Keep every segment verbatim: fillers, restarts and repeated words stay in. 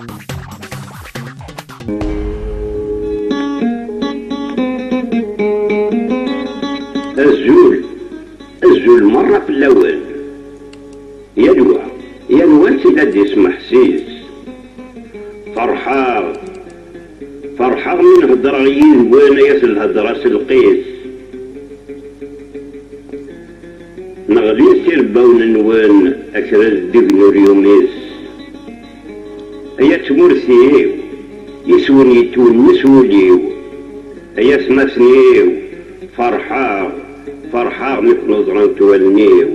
Azul, azul merra fell-awen. Yal wa, yal wa ad tt-id-ismeḥsis. Ferḥeɣ, ferḥeɣ mi nhedreɣ yid-wen, ay at lhedra s lqis. Neɣli s irebbawen-nwen, akrad deg-n ur yumis. Ay at tmurt-iw, yes-wen yettwennes wul-iw. Ay atmaten-iw, ferḥeɣ, ferḥeɣ mi ken-ẓrant wallen-iw.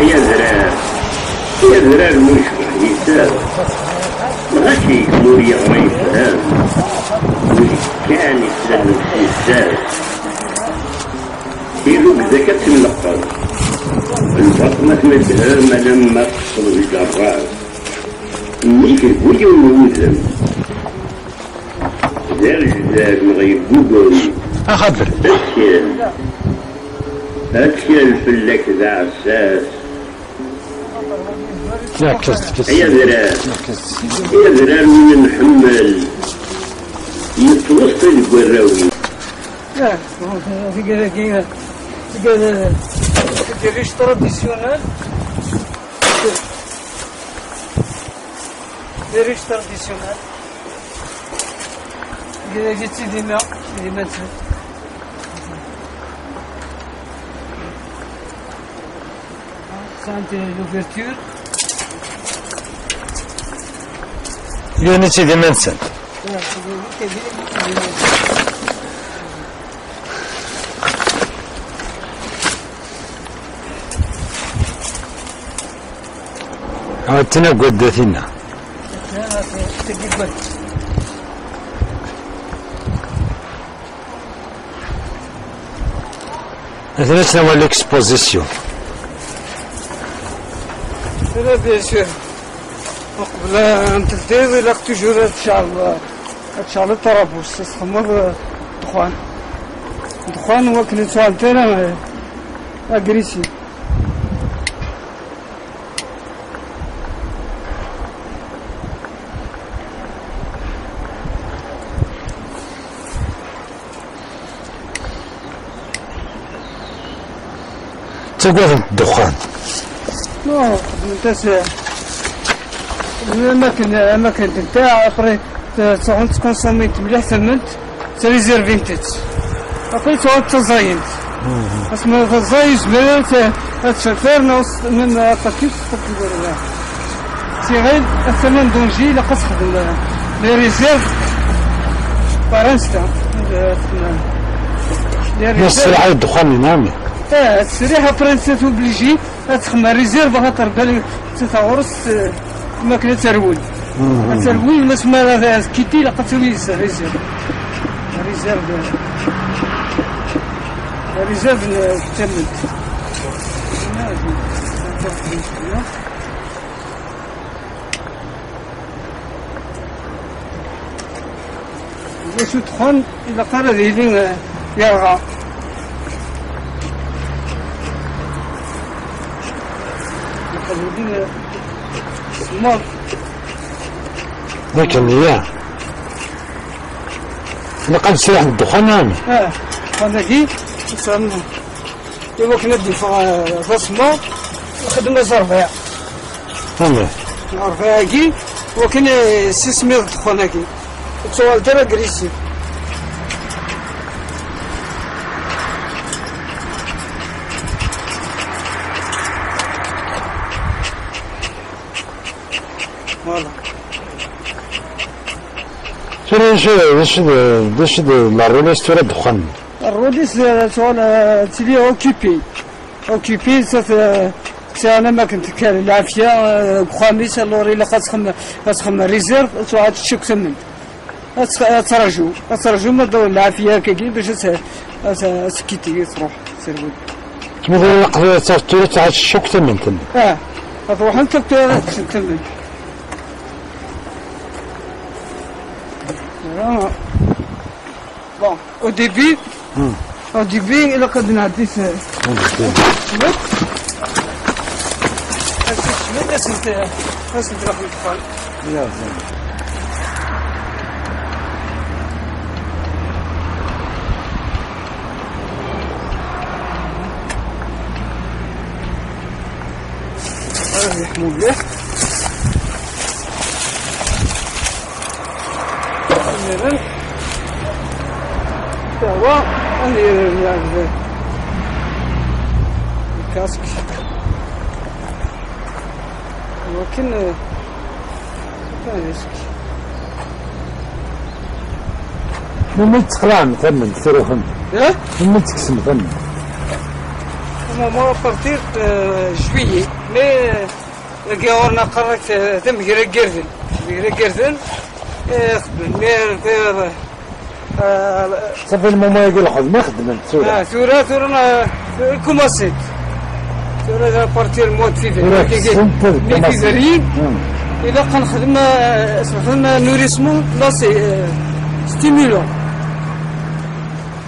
Ay adrar, ay adrar mu yecbeḥ yisad, lɣaci-k mu yeɣra yefhem, wid kan islalen s yisad. Tirrugza-k ad tenneqqed, lbaṭel ad tnedhem alamma teṭṭseḍ lǧerrad. Nnig bu yiwen n wudem, d arejdag neɣ yeggugem. Axader. Akel, akel fell-ak d aɛessas. Kkes, kkes. Ay adrar, ay adrar win nḥemmel, nettweṣṣi deg warraw-is. Ah, bon, c'est que, c'est que, c'est que, c'est des riches traditionnels. Des riches traditionnels. C'est des, c'est des mains, c'est des mains de Ça, c'est l'ouverture. Yiwen i d-iman-nsen. Atan agad da tinna. Atan ad tt-nawi l'exposition. Très bien sûr. Uqbel ad n-tebdiḍ, ilaq toujours ad tceɛleḍ, ad tceɛleḍ ṭarabus, ad txedmeḍ, eh, ddexxan. Ddexxan wakken ur ttɣalent ara, eh, agressif. Ttaggadent ddexxan. Non, xedment-as, am akken, am akken tenta, après, ttɣent tkonsumint mliḥ tament, ttrizirvint-tt. Après, ttɣent ttaẓayent. Asmi ara taẓay, yezmer ad tt-, ad tferfer, neɣ s-, même aṭakif, txedm. Tiɣil, ass-a ma n danger, ilaq ad texdem, euh, les réserves par instinct. Euh, les réserves. Yesriḥ ddexxan-nni, neɣ? Eh, tesriḥ, après, c'est obligé ad texdem réserve, axaṭer bali, c'est ɣur-s, euh, ma akken ad terwel. Ad terwel, ma s-, ma ara tkiti, ilaq ad tawi réserve. Réserve, réserve n, euh, tament. D acu ddexxan, ilaq ara ad yili, eh, yerɣa. Ilaq ad yili, eh, semmeḍ. D akken, ya. Ilaq ad nesriḥ ddexxan, neɣ? Ah, ddexxan-agi, iwakken ad d-yeffeɣ, eh, d asemmaḍ, nxeddem aẓerbiɛ. Amek? Aẓerbiɛ-agi, iwakken, eh, sismiḍ ddexxan-agi. Ur ttuɣalent ara agressif. Voilà. Tura d acu, d acu d, d acu d la release tura ddexxan? Release, eh, tuɣal, eh, tili occupée. Occupée, ça, eh, sɛan am akken tekker lɛafya, eh, deg uxxam-is, alors ilaq ad txem-, ad txemmem réserve, ad tuɣal teččuk tament. Ad tx-, ad traǧu, ad traǧu ma d lɛafya akkagi, bac ad t-, As-, askiti i tṛuḥ, serwel. Tmuḍi laqd tura ttɛac ccuk tamment-nni. Ah, ad ruḥent akk tura ad kksen tamment. Ah. Bon, au début, Hmm. au début, ilaq ad nɛeddi s-, Hmm. Cwiṭ. Ad tt-, cwiṭ, ad sent-, ad sent-nruḥ ṭṭfan. Ya, zin. Ad yeḥmu mliḥ. Ad yerren. Tawa, ad yerren, yeɛjeb. Lkask. Wakken, eh, Melmi d-teqlaɛem tamment, truḥem? Eh? Melmi d-tekksem tamment? Normalement, à partir de, euh, juillet. Mais, euh, dagi ɣur-neɣ qqaren-ak, euh, tamegra n yirden. Tamegra n yirden, eh, xedmen. Mais, euh, euh, Safi lmuma-agi lxedma xeddment tura. Ah, tura, tura, na-, tura kumasit. Tura, à partir du mois de février, Tura kessent ad mi kumasit. Février, Hmm. ilaq ad nexdem, eh, ad nexdem nourrissement, là, c'est, eh, stimulant.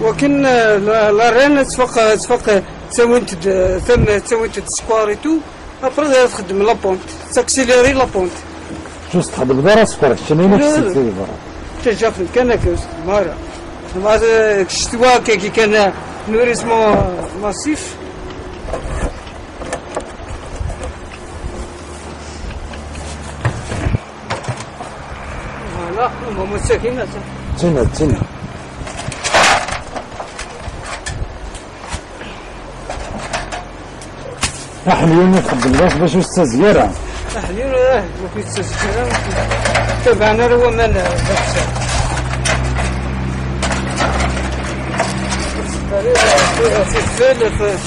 Wakken, eh, la, la reine, tfaq, tfaq, ttawint-d, eh, tam-, ttawint-d sskeṛ et tout. Après, ad txeddem la pente, taccélérer la pente. Ur txeddmeḍ ara sskeṛ, kečč, ayen i Ur, ur. Ttaǧǧafen kan akka, ur txeddem ara. Xedmeɣ, eh, deg ccetwa, akka, kan, eh, nourrissement, eh, massif. Voilà, on va monter ça, là, ça. Tina, tina. Aḥelyun i txeddmeḍ-as bac ur tettazeg ara. Aḥelyun, eh, ur yettazeg ara. Tabaɛen ara waman, eh, d akessar. Teffer, eh, teffer, eh,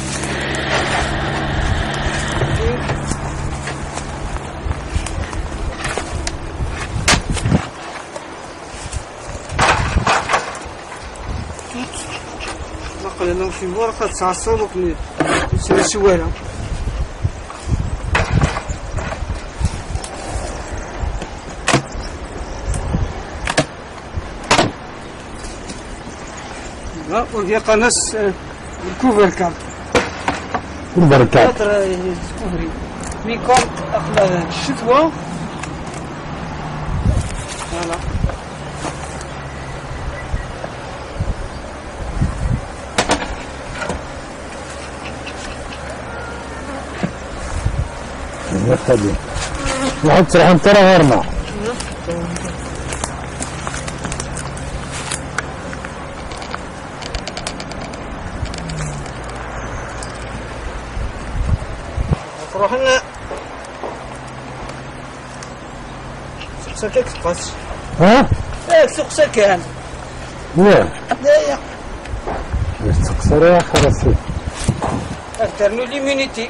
Aql-aneɣ fi lberq, ad tettɛassaḍ akken ur ttlusu ara. Là, wagi qqaren-as, eh, le couvre-cadre. Couvre-cadre. Cadre, eh, couvre. Mi kan aql-, eh, ccetwa. Voilà. Très bien. Ruḥ ur ttruḥumt ara ɣur-neɣ. Ruḥen. Suqsa kan teqqes. Ha? Eh, suqsa kan. Ya. Ya, ya. Ur teqqes ara ya xalasi. Ad ternu l'immunité.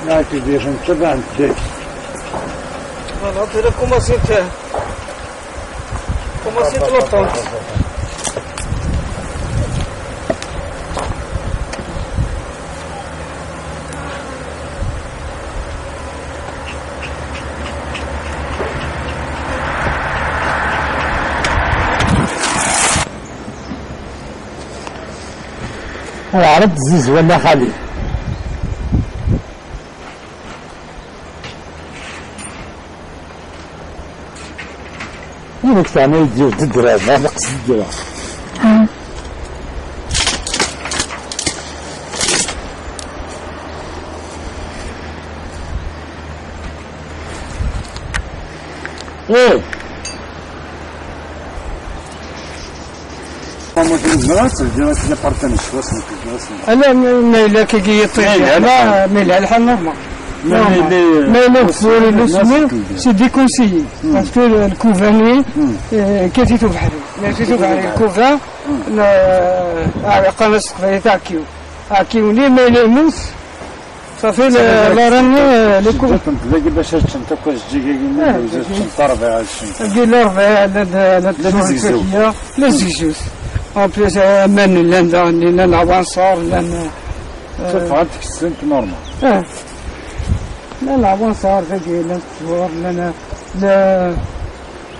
Là, tu viens, je ne sais pas, un petit. Voilà, tu recommences. Commencez tout le temps. Ɛreḍ tzizwa n xali. Inek teɛna Yidir d ddreɛ, d aqesd ddreɛ. Eh! Ma tezmer ad tebdu ad tili partanej s wass n tezmer. Ala, ma, ma yella kagi yiṭij, ma yella, ma yella lḥal normal. Normal. Ma yella ufur, yella usemmiḍ, c'est déconseillé. Parce que le, le couvain, euh, كثيف بحري. Mais كثيف بحري, le couvain, euh, qqaren-as s teqbaylit aɛkiw. Aɛkiw-nni, ma yella yemmut, صافي، لا، لا، راني، آه، لي كو- جاتهم تلاقي باش هاد الشنطة كاش تجي كاين آه، وزاد كاين. الشنطة ربيع هاد الشنطة. كاين لا ربيع، لا، لا، لا، لا، لا، زيزو. لا، زيزو. اون بليس، آه، مان لان داغني، لان العنصر، لان، آه، شوف، عندك السنت نورمال. آه. لان العنصر، ذاك، لان التصوير، لان، لا.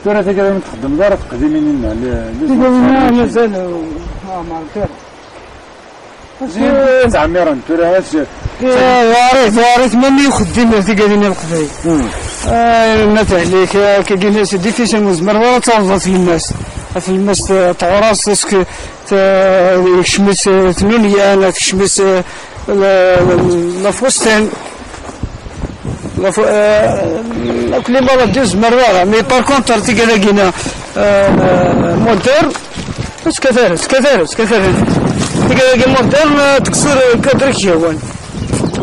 ترى ذاك اللي متقدم دار تقديمين لنا، ل-، ل-، تقديمين لنا مازال، آه، ما عرفت. زين، تعميرا، تراث. يا، يا ريت، يا ريت، ميم يخدم في قاعدين القبايل. آه، ما تعليك، آه، كي قلنا سي ديفيسيل مزمر، ولا تعوض في الماس. في الماس، آه، تعرس، اسك، ت-، يكشمس، آه، تنونيان، تكشمس، آه، لا، لا، لا فوستين. لا فو-، آه، لا كليما لا دوز مرة، مي بار كونتر تيكا داكينا، آه، موتور. اس كثر، اس كثر، اس كثر. تيكا داكي موتور، آه، تكسر كادريك يوان.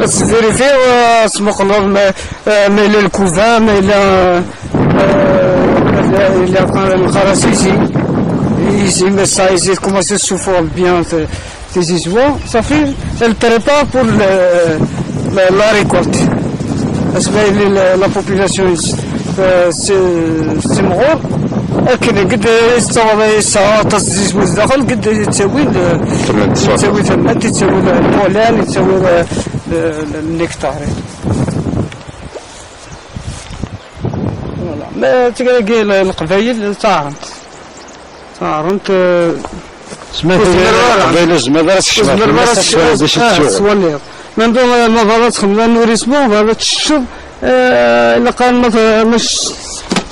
اس فيريفي، آه، سموق الأرض ما، آه، ما إلا الكوفا، ما إلا، آه، ما إلا، إلا الخراسيسي. يزي، ما سايزي، كومونسي سوفور بيان. تيزيزوا، صافي، elle prépare pour le, la, la récolte. اسمع لي لا، لا بوبولاسيون، آه، سي، سي مغور. اكن قد يستوى يسعى تصديق من الداخل، قد يتساوي ال-، يتساوي ثمن، يتساوي البولان، يتساوي ال-، ال-، النكتار. فوالا. ما تلقى القبايل تعرض. تعرض، آه، سمعت وزمر لي ورا. قبيلة زمر راه تكشف. وزمر ورا الناس تكشف. السوالير، آه، تشوف. السوالير. من دون ما فالت خمسة نوريسمون، فالت الشب، آه، إلا قال ما ف-، مش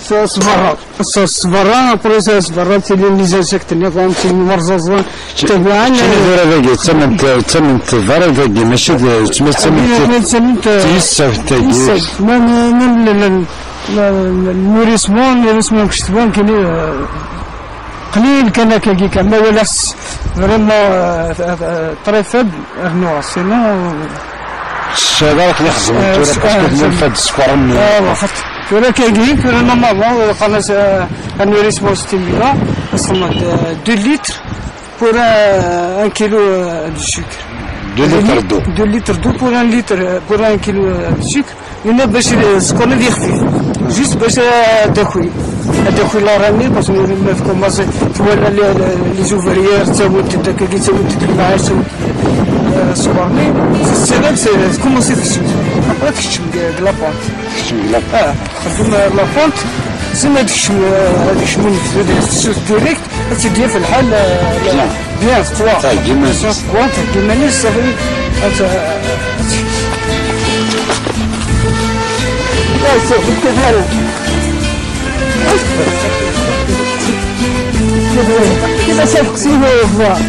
س-، سبرا. س-، سبرا، أبري س-، سبرا، تيلي ميزان سكت النظام، تيلي مرززان، تبعا. شنو داير هذاك؟ تسمنت، تسمنت الضرب هذاك، ماشي د-، تسمنت، تسمنت، تسمنت، تيسر تاكي. تيسر. ما، ما، ما، ما، ما، النوريسمون، النوريسمون كشتبان كاين، آه، قليل كان هكاكي كان، ما ولا س-، فريمون، آه، آه، آه، تري فيبل، آه، نو، سينو. الشهادة راك اللي خزمت، آه، ولا س-، باسكو آه، بنين سي-، فهاد السكر من آه، واخا. ولا كاين كاين، ولا نورمالمون، ولا قالنا س-، آه، ان ريسبونس تيمينا، خصنا د-، دو لتر بور ان، ان كيلو، آه، دو سكر. دو لتر دو. دو لتر دو بور ان لتر، آه، بور ان كيلو، آه، دو سكر. قلنا باش السكر اللي يخفي، جوست باش التكوين، التكوين لا راني، باسكو ما في كومونسي، تولى لي، لي زوفريير، تساوي تدك، كي تساوي تدك معايا، تساوي، آه، سوبر مي، سي سي سي كومونسي في السوق. ابري تكتشم دي، دي لابونت. تكتشم دي لابونت. اه، خدم لابونت، سما تكتشم، آه، هذيك شمون في السوق ديريكت. تدير في الحال، آه، بيان. بيان، تقوى. تاع كيما نفس. تقوى، تاع كيما نفس، صافي. أنت، لا، يسوق، كيف هذا؟ كيف هذا؟ كيف هذا؟